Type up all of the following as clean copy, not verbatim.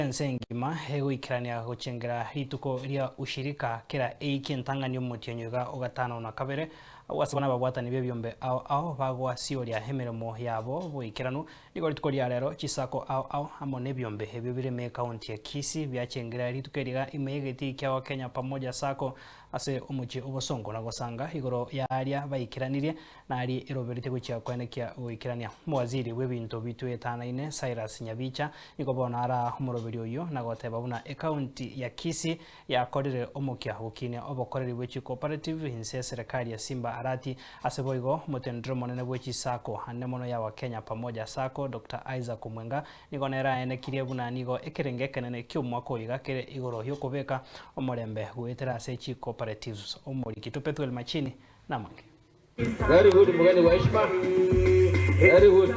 ense engima egoikerania gochengera rituko ria ushirika kera eiki entang'ani omotienyi oiga o gatano na kabere, agwo ase nababwatani b'ebiombe ao ao bagoasioria emeremo yabo boikeranu. Nigo rituko ria rero chisako ao ao amo nebiombe ebio bire ime ekaunti ya Kisii biachengera rituko eri iga ime y'egetii kia Kenya Pamoja Sacco ase omochie obosongo na gosanga igoro y'aria baikeranirie Nari eroberete gochia koenekia goikerania. Omowaziri bw'ebinto bitwetanaine Cyrus Nyabicha nigo bono araa omoroberi oyio na goteba buna ekaunti ya Kisii yakorire omokia gokinia obokoreri bwe chicooperative inse y'eserekari ya Simba Arati. Ase boigo omoteneneri omonene bwe chisacco ande mono ya Wakenya Pamoja Sacco Doctor Isaac Omwenga nigo nere aenekirie buna nigo ekerengo ekenene ki'omwaka oyo iga kere igoro y'okobeka omorembe goetera ase chicooperatives. Omoriki Pethuel Machini namange. Very good mgeni wa heshima. Very good.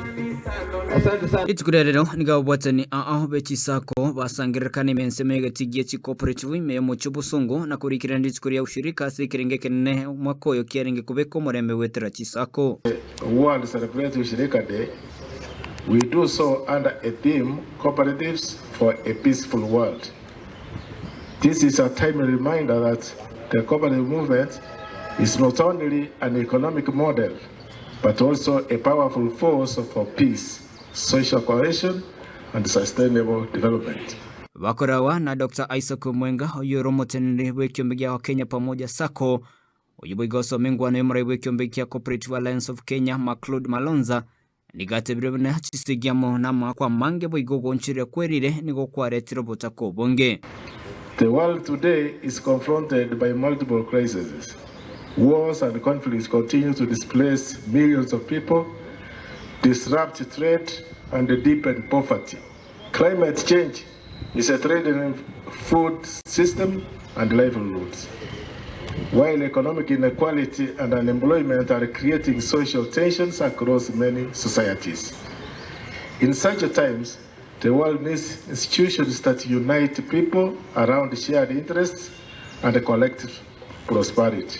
Asante sana. Rituko ria rero nigo ababwatani ao be chisako basangererekana ime ensemo y'egati gie chicooperative ime y'omochie obosongo na korikerana rituko ria ushirika ase ekerengo ekenene omwaka oyo kiarenge kobeka omorembe goetera chisako. World celebrates Ushirika Day, we do so under a theme Cooperatives for a Peaceful World. This is a timely reminder that the cooperative movement is not only an economic model, but also a powerful force for peace, social cohesion, and sustainable development. Bakorawa na Doctor Isaac Omwenga, oyio ore omoteneneri bw'ekiombe gia Kenya Pamoja Sacco, oyio boigo osoma engwano y'omorai bw'ekiombe kia Cooperative Alliance of Kenya, Macloud Malonza, Nigo atebire buna chisegi amo namaakwa amange boigo ogoonchoreria kwerire nigo kwaretire obotaka obonge. The world today is confronted by multiple crises. Wars and conflicts continue to displace millions of people, disrupt trade, and deepen poverty. Climate change is a threatening food system and livelihoods, while economic inequality and unemployment are creating social tensions across many societies. In such times, the world needs institutions that unite people around shared interests and collective prosperity.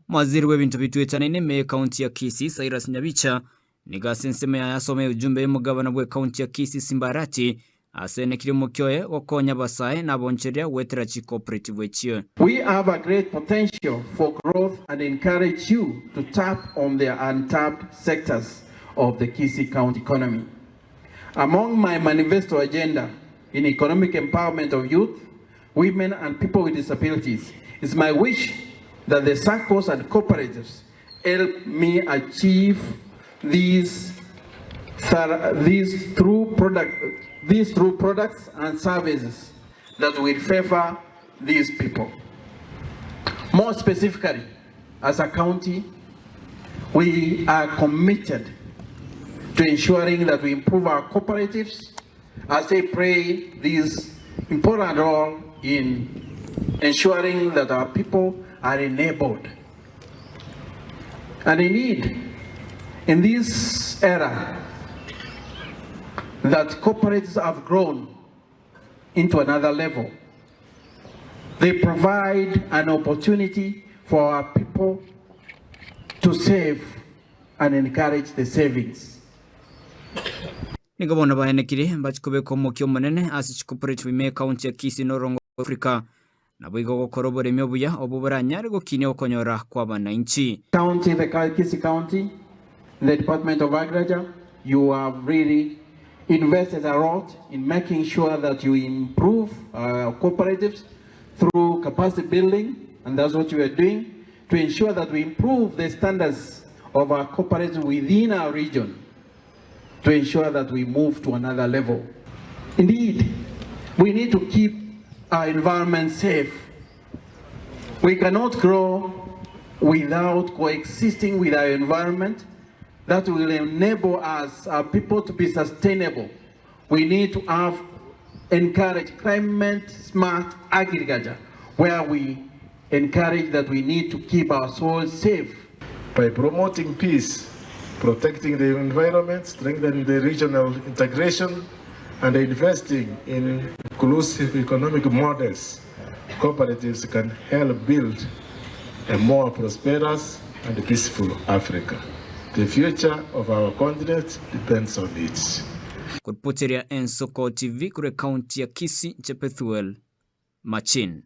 Omowaziri bw'ebinto bitwetanaine ime y'Ekaunti ya Kisii, Cyrus Nyabicha, Nigo ase ensemo yaye asome ujumbe y'omogabana bw'ekaunti ya Kisii Simba Arati, asenekirie omokia oye gokonya abasae na abonchoreria goetera chicooperative echio. We have a great potential for growth and encourage you to tap on the untapped sectors of the Kisii County economy. Among my manifesto agenda in economic empowerment of youth, women and people with disabilities, it's my wish that the SACCOs and cooperatives Help me achieve these, these, through product, these through products and services that will favor these people. More specifically, as a county, we are committed to ensuring that we improve our cooperatives as they play this important role in ensuring that our people are enabled. And indeed, in this era that cooperatives have grown into another level, they provide an opportunity for our people to save and encourage the savings. Nigo bono baenekire mbachie kobeka omokia omonene ase chicooperative ime ekaunti ya Kisii na orongo rwa Africa, naboigo gokora oboremi obuya obwo boranyare gokinia okonyora kw'abananchi. County, the Kisii County, the Department of Agriculture, you have really invested a lot in making sure that you improve uh, cooperatives through capacity building, and that's what you are doing to ensure that we improve the standards of our cooperatives within our region to ensure that we move to another level. Indeed, we need to keep our environment safe. We cannot grow without coexisting with our environment that will enable us, our people, to be sustainable. We need to have encourage climate smart agriculture where we encourage that we need to keep our soil safe. By promoting peace, protecting the environment, strengthening the regional integration, and investing in inclusive economic models, cooperatives can help build a more prosperous and peaceful Africa. The future of our continent depends on it. Korupoteria Ensoko TV korwa ekaunti ya Kisii, inche Bethuel Machin.